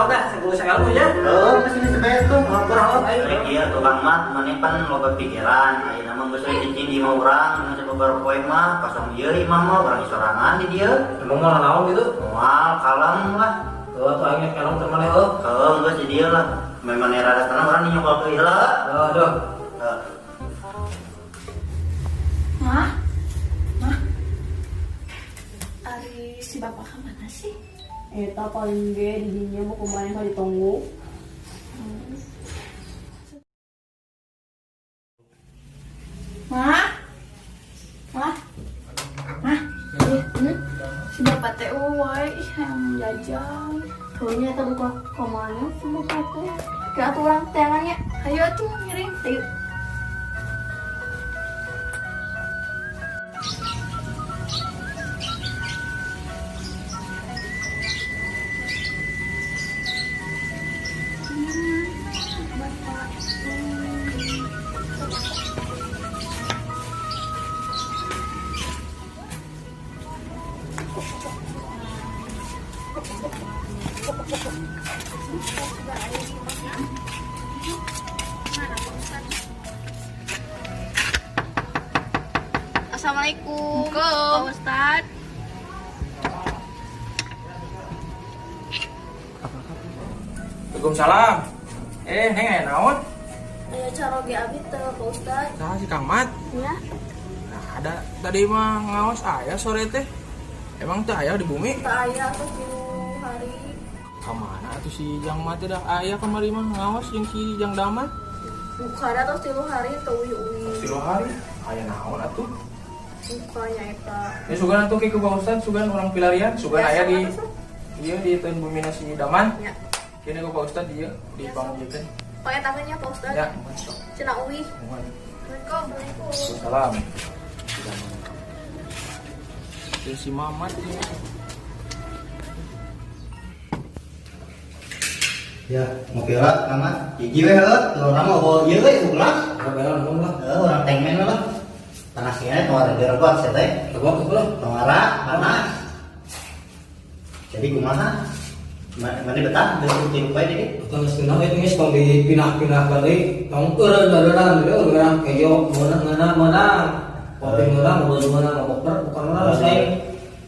naon teh, sepuluh saelmu ya. Heuh, geus geus beres tuh. Kurang ayo. Rek ieu tukang mat maneh pan loba pikiran, ayeuna mah geus we cicing di imah urang, sababaraha poe mah kosong ieu imah mah urang sorangan di dieu. Emang mau naon gitu? Moal kalem lah. Heuh, tuh aing kalem teh maneh heuh. Heuh, geus di dieu lah. Memang rada tenang urang nyokol ke heula. Heuh, aduh. Heuh. Mah? Mah? Ari si bapak ke mana sih? Eta paling ge di dinya mau kemarin ka ditunggu. Mah? Mah? Mah? Ih, Si bapak teh wae ih hayang jajan. Teunya eta buka kamana si bapak teh. Kira atuh urang teangan nya. Hayu atuh ngiring teh. Assalamualaikum. Pak Ustad. Waalaikumsalam. Eh, neng aya naon? Aya caroge abi teh Pak Ustad. Saha si Kang Mat? Ya. Nah, ada tadi mah ngaos aya sore teh. Emang teh aya di bumi? Teu aya atuh tilu hari. Kamana atuh si Jang Mat teh dah aya kamari mah ngaos jeung si Jang Daman. Bukana tos tilu hari teu uih-uih. Tilu hari aya naon atuh? Bukanya eta. Ya sugan atuh ke Pak Ustad, sugan urang pilarian, sugan Ya, aya di sok atuh, sok. ieu di teu bumina si Daman. Ya. Kini ke Pak Ustad ieu Ya, sok. dipanggilkeun. Pakai tangannya Pak Ustad. Ya, muhun sok. Cenah uih. Muhun. Assalamualaikum. Waalaikumsalam. Si Daman. Terus si Mamat ya. Ya, ngopi lah, Kang Mat. Hiji we heuh, urang mah bawa ieu we gelas. Bayaran naon lah. Heuh, urang tengmen lah. Panas nya tong ada gerebek sia teh. Coba tuh lah. Tong ara panas. Jadi kumaha? Mana betah deui tilu poe di dieu? Betul geus kenal itu geus tong dipindah-pindahkeun deui. Tong eureun bareran deui eureun kejo meunang meunang meunang. Kopi meunang mobil meunang mabok bukan meunang geus aing.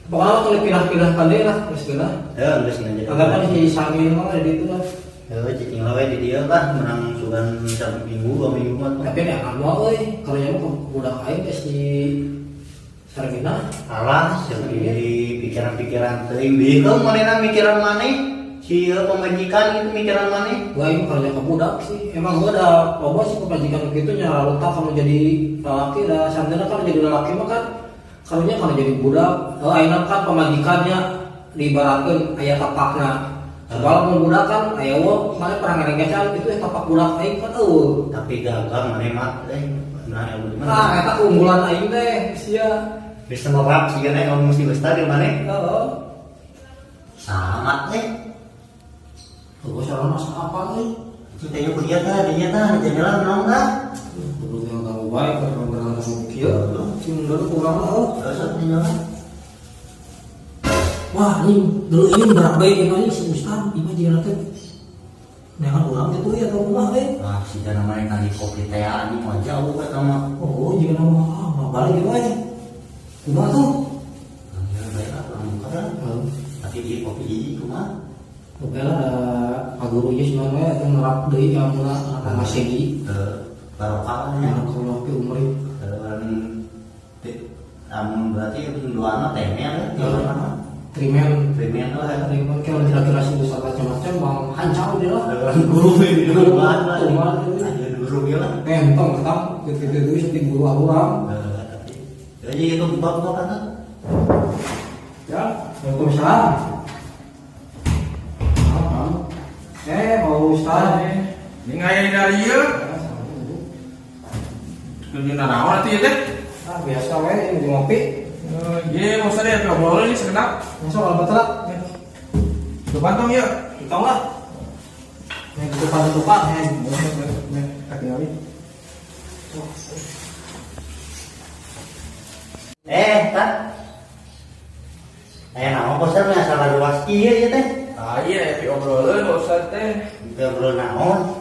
Pokoknya mah tong dipindah-pindahkeun deui lah geus geunah. Heuh, geus nanya. Anggapan si Sami mah di ditu lah. Heuh, cicing we di dieu lah menang sugan saminggu dua minggu mah. Tapi nih akan mau euy, kalau yang mah budak aing teh si Sarmina. Alah, di pikiran-pikiran teuing bingung manehna mikiran maneh. Si ieu pamajikan itu mikiran maneh. Gua ini kerja ke budak sih. Emang gua ada loba sih pemajikan begitu nya letak kamu jadi lelaki dah. Santana kan jadi lelaki mah kan karunya kalau jadi budak, oh ayeuna kan pemajikannya diibaratkeun aya tapakna. Walaupun budak kan aya wo mana pernah ngerengesan itu tapak budak aing kan eueuh. Tapi gagal maneh mah teh. Nah, ilmu di mana? Ah, eta keunggulan aing teh sia. Bisa merap sih kan ilmu si Ustad di mana? Heeh. Sama teh. Gua salah masa apa euy? Cintanya kuliah tah, dinya tah, di jendela naon tah? Kudu yang tahu bae keur berenang kieu. Cing mundur kurang mah eueuh. Terus satu jendela. Wah, ini dulu ini berat baik ini si Ustad, ini jiga nanti neangan urang gitu ya atau kumaha euy. Ah, si jana mana nagih kopi teh anjing mah jauh eta mah. Oh, jiga nama ah, mah balik gitu euy. Kumaha tuh? Ya bae lah urang buka lah. Tapi di kopi hiji kumaha? Oke lah, ada guru ieu sih we eta nerap deui ilmuna apa masegi. Heuh, barokah nya. Kalau fi umri. Heuh, amun berarti doana teh nya teh mah. Trimen, Trimen lah eta. trimen kalau kira-kira si Ustad macam-macam mau hancur dia lah. Guru ini guru lah. Kumaha Aja guru ieu lah. Entong ketang gitu-gitu deui seperti guru urang. Heuh, tapi jadi itu buka-buka kan? Ya, Waalaikumsalam. Pak Ustad. Ini ngaya di dari ieu. Nuju naraon atuh ieu teh? Ah, biasa we ini ngopi. Ye, Pak Ustad ya, ngobrol ini sekedap. Masuk kalau betul lah. Tuh pantong ieu. Ditong lah. Yang tutupan-tutupan, ya. Eh, tak. Aya naon Pak Ustad nya salah luas ieu ieu teh. Ah iya, ya obrolan Pak Ustad teh. Ngobrol naon?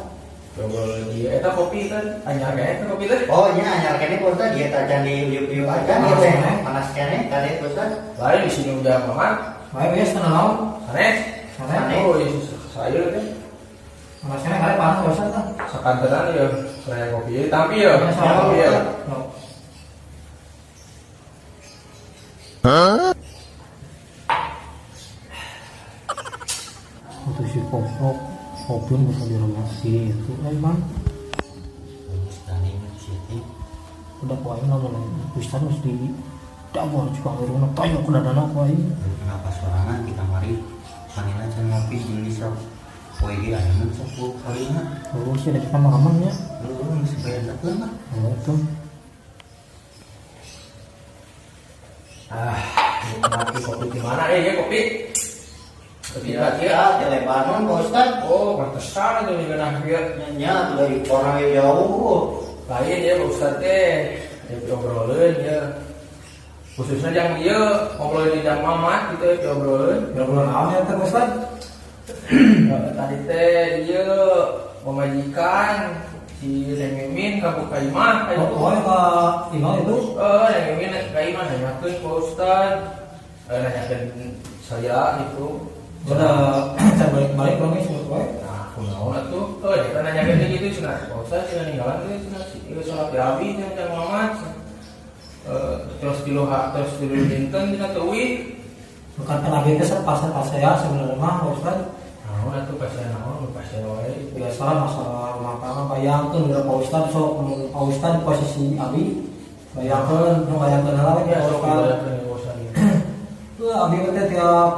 Obrolan dia eta kopi kan anyar kayaknya kopi teh. Oh nya anyar keneh Pak Ustad, dia tajan di uyup-uyup aja Panas nih teh. keneh. Panas keneh kali Pak Ustad. Lain di sini udah makan. Baik ya, setengah naon. Sanes. Sanes. Oh iya, sayur teh. Panas keneh kali panas Pak Ustad tah. Sakantenan ya saya kopi tapi ya Ya, sama. kopi ya. No. Untuk si koprok, kopi bisa diremasi itu, bang. Udah ku aing lamun Ustad mesti dagor juga ngirungna tayo ku dadana ku aing. Kenapa sorangan di kamari manehna can ngopi jeung di sok poe ge aya mun sok ku kalina. Oh, sih ada kita makamannya. Heeh, geus bayar teh mah. Oh, itu. Ah, nikmati kopi di mana ya kopi? Kopi Ya, ya. ya, di Lebanon Pak Ustad. Oh, pantesan tuh nih kena kieu. Nya dari orang yang jauh. Lain ya Pak Ustad teh. Ya obrolan ya. Khususnya yang dia ngobrolin di jam mamat gitu ya obrolan. Ya bulan naon ya teh Ustad? Tadi teh dia pemajikan si Neng Mimin ka buka imah Oh, oh ya ka Imam itu. Eh, Neng Mimin ka imah nanyakeun Pak Ustad. Eh, nanyakeun saya gitu. Udah can balik-balik urang ge sebut wae. Nah, kunaon atuh? Eh, dia kan nanyakeun teh gitu cenah. Pak Ustad cenah ninggalan teh cenah si ieu salat di abi cenah jam mamat. Eh, terus tilu ha terus tilu dinten cenah teuing. Bukan kan abi teh pas ya sebenarnya mah Pak Ustad. Naon atuh pasien naon pasien wae. Biasa masalah rumah tangga bayangkeun udah Pak Ustad sok mun Pak Ustad di posisi abi bayangkeun nu bayangkeun heula we Ya, Pak sok Ustad. dibayarkeun Pak Ustad ieu. Tuh abi teh tiap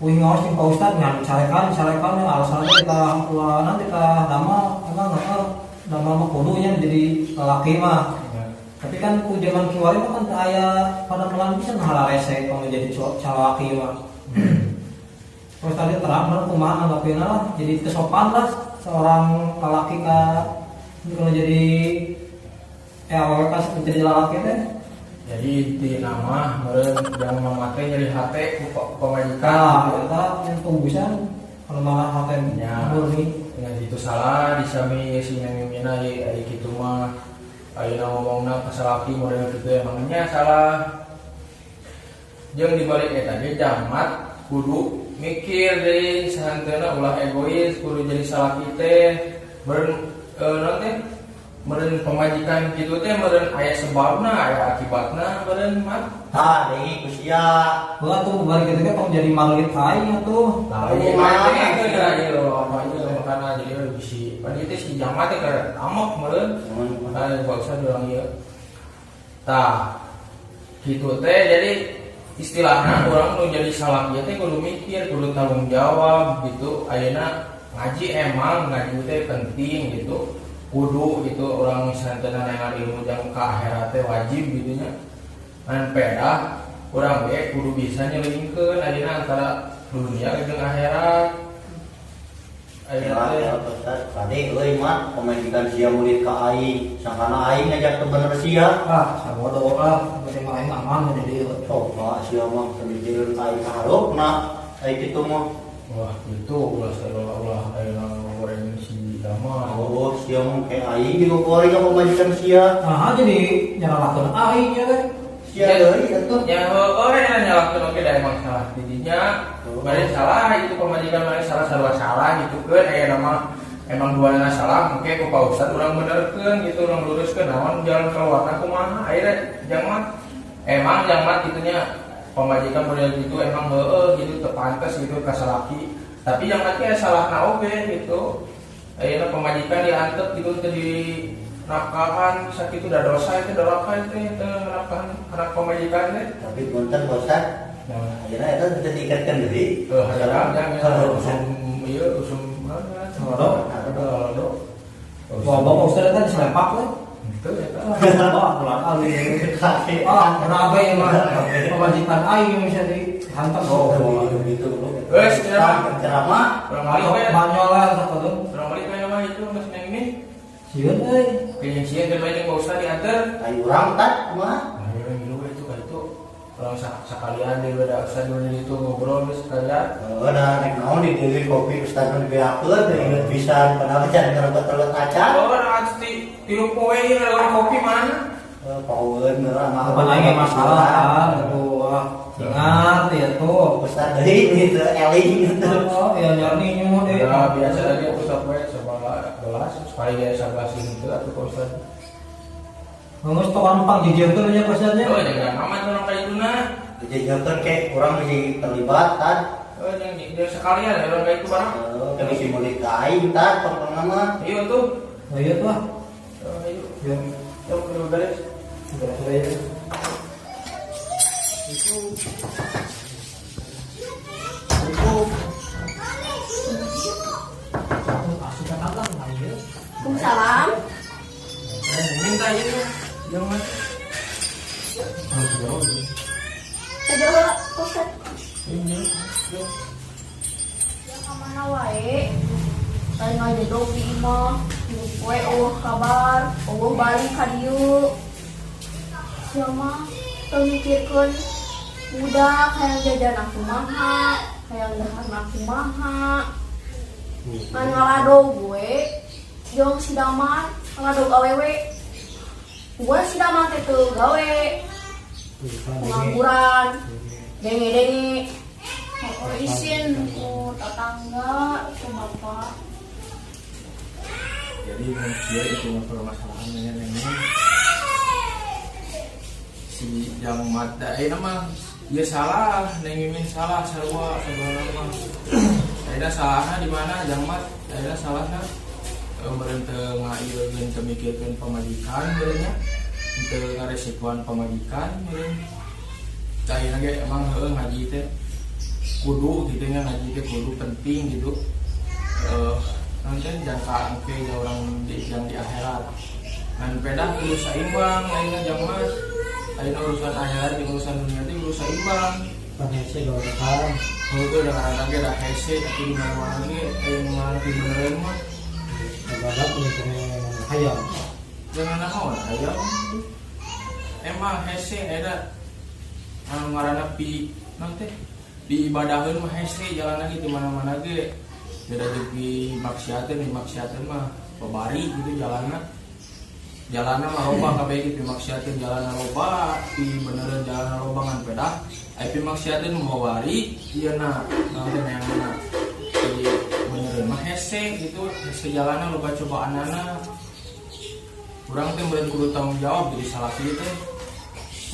uih ngaos jeung Pak Ustad ngan carekan carekan alasanna teh kita ulah nanti kita damel emang heeh damel mah kudu nya jadi lalaki mah. Ya. Tapi kan ku zaman kiwari mah kan teu aya padamelan pisan hararese kalau jadi calaki mah. Terus tadi terang kan kumaha nanggapina lah jadi kesopan lah seorang lalaki ka kalau jadi awewe ka jadi lalaki teh. Jadi di nama meureun jang mama teh nyeri hate ku pamajikan. Nah, eta yang tumbusan kalau malah hate Ya. murni. Dengan itu salah disami si Neng Mimina ai ai kitu mah ayeuna ngomongna ka salaki model kitu emangnya salah. Jeung dibalik eta ge jamat kudu mikir deui sahanteuna ulah egois kudu jadi salaki teh meureun naon teh meureun pamajikan kitu teh meureun aya sebabna aya akibatna meureun mah. Tah, deui ku sia. Heeh tuh balik kitu ge tong jadi marlit aing atuh. Nah, iya, iya, iya, iya, apa itu makana jadi bisi. Pan ieu teh si jamat teh keur amok meureun. Makana bangsa urang ieu. Tah, kitu teh jadi istilahna urang nu jadi salaki teh kudu mikir, kudu tanggung jawab gitu. Ayeuna ngaji emang ngaji teh penting gitu. Kudu gitu urang santeuna neangan ilmu jang ka akhirat teh wajib gitu nya. Ngan pedah urang ge kudu bisa nyelingkeun ayeuna antara dunia jeung akhirat. Ayeuna teh Ya, Pak Ustad. Kade euy mah pamajikan sia murid ka aing, sangkana aing ngajak teu bener sia. Ah, sabodo ah, penting mah aing aman jadi ieu. Sok mah sia mah teu mikireun ka aing kaharupna. Ai kitu mah. Wah, itu ulah saya ulah ayeuna goreng si Dama. Oh, sia mah kayak aing juga goreng ka pamajikan sia. Nah, jadi nyalahkeun aing ya teh. Sia deui atuh. Ya heueuh nya nyalahkeun oge da emang salah didinya. Bari salah itu pamajikan mah salah sarua salah gitu keun aya nama emang duana salah engke ku Pak Ustad urang benerkeun gitu urang luruskeun naon jalan keluarna kumaha ayeuna jang mah emang jang mah kitu nya pamajikan model gitu emang heueuh gitu teu pantes gitu ka salaki tapi jang mah teh salahna oge gitu ayeuna pamajikan diantep gitu teu di nafkahan sakitu da dosa itu doraka itu teu nafkahan anak pamajikan teh. Tapi punten Pak Ustad. Nah, Ayeuna eta teu diikatkeun deui. eh hayang jang ya usum ieu usum mana? Halodo. Halodo. Wah, Bapak Ustad eta diselepak we. Itu eta. Wah, ulah kali. Ah, kenapa ya mah? Pamajikan aing yang bisa dihantam. Oh, gitu. Wes, ceramah. Ceramah. Urang balik we. Banyol lah satu Urang balik we mah itu geus Neng Min. Sieun euy. Kayaknya sieun teh bae jeung Pak Ustad diantar. Ayo urang tat kumaha? Ayo ngilu we itu ka itu. Urang sakalian di beda ustad dulu itu ngobrol geus sekalian. Oh, nah, rek naon di deui kopi ustad nu dibeakeun teu inget pisan padahal can ngerebet-rebet acan. Oh, nah ti tilu poe ieu ngelawan kopi mana? Eh, paweun mah Apa lagi masalah kan aduh ah, ingat ya tuh. Ustad deui gitu eling gitu. Oh, ya nyarni nyu deh. Ya biasa lagi ustad we sebelas gelas sekali gaya sebelas gitu atuh ka ustad. Ngus tukang numpang jijieun nya ustadnya. Oh, jangan aman tuh orang kayak itu nah. Dijejelkeun ke urang masih terlibat tad. Oh, jangan dia sekalian ya orang kayak itu barang. Eh, ke bisi meuli ka aing tad pokona mah. Iya tuh. Oh iya tuh ah. Oh, ayo. Ya, Ya udah beres. beres ya. Asup ka tanggang kali ya. Waalaikumsalam. Eh, minta ini jangan. Oh, jauh. Saja Ustaz. Ini. Ya ka mana wae? Lain ngajedog di imah, tilu poe eueuh kabar, eueuh balik ka dieu. Sia mah teu mikirkeun budak hayang jajan aku maha, hayang dahar aku maha. Ngan ngaladog gue, jeung si Daman ngaladog awewe. Gue si Daman teh teu gawe, pengangguran, denge-denge. Oh, isin ku tetangga, ku bapak. Jadi dia itu mah permasalahannya neng si yang mata eh nama ya salah neng Mimin salah sarua sebenarnya mah ayeuna salahna di mana jangmat ayeuna salahna meureun teu ngaieukeun teu mikirkeun pamajikan meureun nya teu ngaresikoan pamajikan meureun. Ayeuna ge emang heueuh ngaji teh kudu gitu nya, ngaji teh kudu penting gitu, nanti jangka engke orang di yang di akhirat ngan pedah kudu saimbang ayeuna jangmat. Ayeuna urusan akhirat jeung urusan dunia teh kudu saimbang. Kan hese gawe kan. Heueuh, da ngaranna ge da hese atuh di mana-mana ge aya nu ngaranna beneran mah. Badak punya hayam. Jangan naon hayam emang hese eta anu ngaranna pi naon teh diibadaheun mah hese jalan lagi di mana-mana ge beda jeung di maksiateun. Di maksiateun mah babari gitu jalanna, jalanna mah loba kabeh ge. Di maksiateun jalanna loba, di beneran jalanna loba, ngan pedah aya pi maksiateun mah babari ieu na naon teh neanganna. Di beneran mah hese gitu, hese jalanna, loba cobaanana. Urang teh meureun kudu tanggung jawab jadi salaki teh,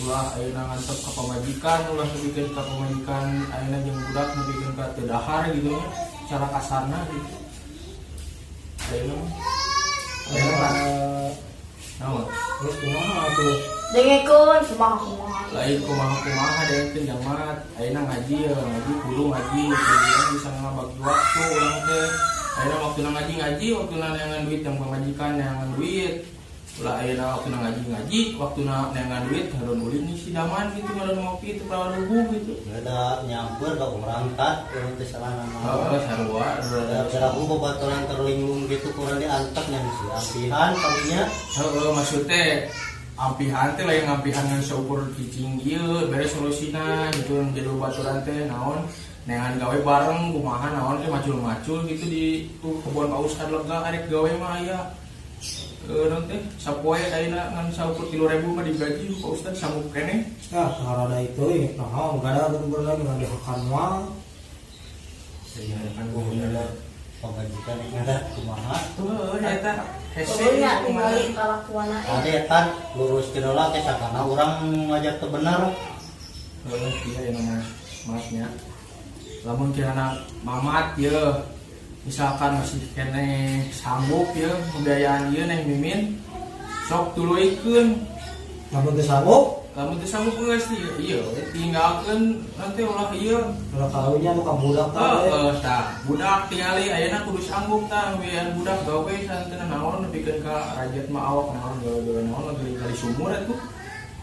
ulah ayeuna ngantep ka pamajikan, ulah nepikeun ka pamajikan ayeuna jeung budak nepikeun ka teu dahar gitu nya cara kasarna gitu ayeuna mah. Ayeuna mah naon? Terus kumaha tuh? Dengekeun kumaha kumaha. Lain kumaha kumaha, dengekeun jamaat. Ayeuna ngaji ya ngaji, kudu ngaji kudu bisa ngabagi waktu urang teh. Ayeuna waktuna ngaji ngaji, waktuna neangan duit yang pamajikan neangan duit. Ulah ayeuna waktuna ngaji ngaji, waktuna neangan duit harun ulin nih si Daman gitu ngaran ngopi itu prawaruguh gitu. Ada nyamper ka urang tad, urang teh salah nama. Oh, sarua. Gara babaturan terlinglung gitu kurang diantek nya si ampihan kalinya. Heeh, maksudnya ampihan teh lain ngampihan ngan seukur cicing ieu beres solusina gitu. Jadi baturan teh naon neangan gawe bareng kumaha naon teh macul-macul gitu di tuh kebun Pak Ustad lega arek gawe mah aya naon teh sapoe ayeuna ngan saukur 3.000 mah digaji Pak Ustad sanggup keneh. Ah, ngarada itu ya, nah, enggak ada bener lagi nggak dihakan mah. Kan gua Pamajikan yang ada kumaha. Tuh eta hese. Eueuh nya tingali kalakuanna eh. Ada eta lurus heula teh sakana urang ngajak teu bener. Heeh, iya ya mas masnya lamun kirana mamat ye misalkan masih keneh sanggup ya pembiayaan ieu neng Mimin sok tuluykeun. Lamun teu sanggup, Lamun teu sanggup geus ieu ieu tinggalkeun nanti ulah ieu. Kalau karunya nu ka budak teh. Heeh, tah budak tingali ayeuna kudu sanggup tah biayaan budak gawe santena naon nepikeun ka rajat mah awak naon gawe-gawe naon lagi kali sumur atuh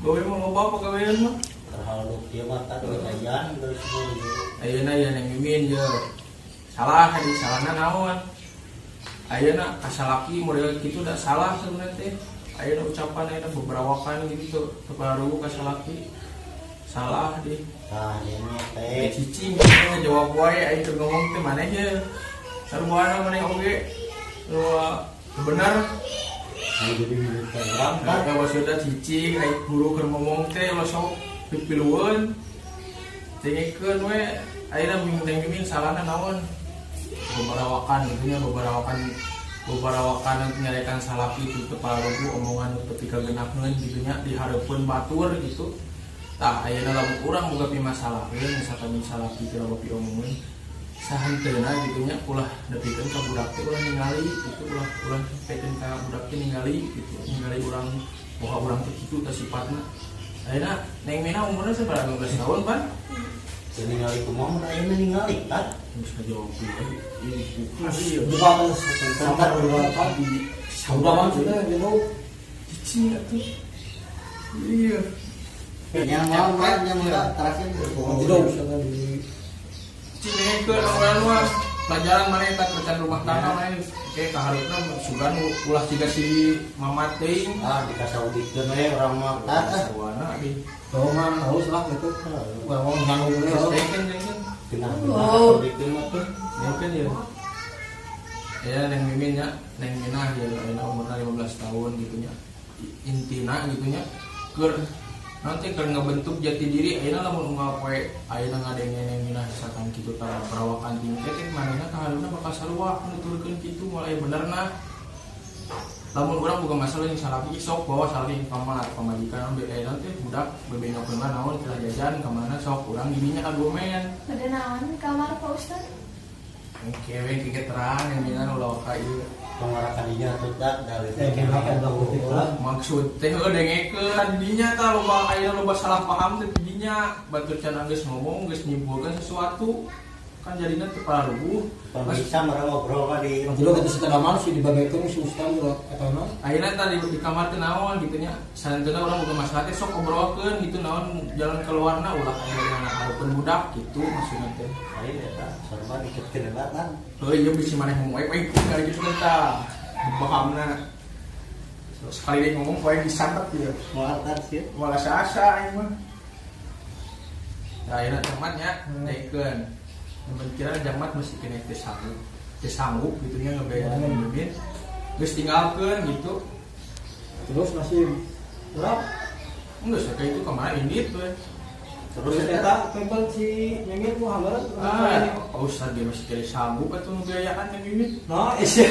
gawe mah loba pagawean mah. Terhalu kieu mah tad jajan dari semua. Ayeuna ya neng Mimin ye salah di salahna naon ayeuna kasalaki model kitu da salah sebenarnya teh. Ayeuna ucapan ayeuna beberawakan gitu teu pararuguh kasalaki. Salah deh. Tah ieu nya Eh teh. Cicing ngejawab wae aing keur ngomong teh maneh ye. Sarua maneh oge. Sarua bener. Anu jadi milik teh urang Nah, kan. maksudnya cicing aing guru keur ngomong teh ulah sok pipilueun. Dengekeun we ayeuna Neng Mimin salahna naon? Bebarawakan gitu nya, bebarawakan bebarawakan nyarekan salaki itu teu pararuguh, omongan nu teu pikagenapkeun gitu nya di hareupeun batur gitu. Tah, ayeuna lamun urang boga pimasalaheun, misalkan salaki teh loba piomongeun sahenteuna gitu nya, ulah nepikeun ka budak teh, ulah ningali gitu, ulah ulah sampaikan ka budak teh ningali gitu, ningali urang bahwa urang teh kitu teh sifatna. Ayeuna Neng Mina umurna sabaraha, 15 tahun pan? Teu ningali kumaha mun ayeuna ningali kan. Geus ngajawab ini bukan sih. Bukan sampai dua kan. Udah maksudnya gitu. Cicing atuh. Iya. Nya mau mah nya mah terakhir. Udah misalnya di Cicing dengekeun omongan mah pelajaran mana eta kerjaan rumah tangga mana oke kaharepna sugan ulah jiga si mamat teuing. Ah, dikasaudikeun we urang mah tah. Sarwana di Oh mah halus lah gitu. Urang mau nganu geus ge. dengekeun dengekeun. Genah kasaudikeun mah tuh. Dengekeun ya. Ya Neng Mimin nya, Neng Minah ya ayeuna umurna 15 tahun gitu nya. Intina gitu nya keur nanti keur ngebentuk jati diri ayeuna lamun unggal poe ayeuna ngadenge Neng Minah misalkan kitu tah perawakan tingke teh manehna kaharepna bakal sarua nuturkeun kitu mulai benerna. Lamun urang boga masalah yang salaki, sok bawa salaki ke kamar pamajikan ambil nanti budak bebenyokeun lah naon celah jajan ka mana, sok urang dirinya argumen. Ada naon di kamar, Pak Ustad? Kewe kike terang yang minang ulah ka ieu. Pengarakan dinya tuh tak dari Eh, kenapa ada putih lah. Maksud teh heuh dengekeun dinya tah loba aya loba salah paham teh dinya, batur can geus ngomong geus nyimpulkeun sesuatu kan jadinya teu pararuguh. Bisa mereka ngobrol kan di Maksudnya kata setengah sih dibagikan si ustaz udah kata naon. Ayeuna tadi di kamar teh naon gitu nya, sahenteuna urang boga masalah teh sok obrolkeun gitu, naon jalan keluarna, ulah aya dina hareupeun budak gitu maksudna teh. Lain eta sorban ikutkeun heula kan. Heuh, ieu bisi maneh ngomong we kali gitu kan tah pahamna sekali dia ngomong poe disantet gitu. Moal tar sih. Malah asa aing mah. Nah, ayeuna jamatnya naikkeun. Yang kira jamat mesti kena teu sanggup. Teu sanggup gitu nya ngebayaran mimin. Geus tinggalkeun gitu. Terus masih berapa? Enggak sih kayak itu kemarin ini tuh. Terus Terus eta eta pempel si Mimin ku hambaran. Ah, Pak Ustad dia masih kira sanggup atau ngebiayaan yang ini. Nah, isi.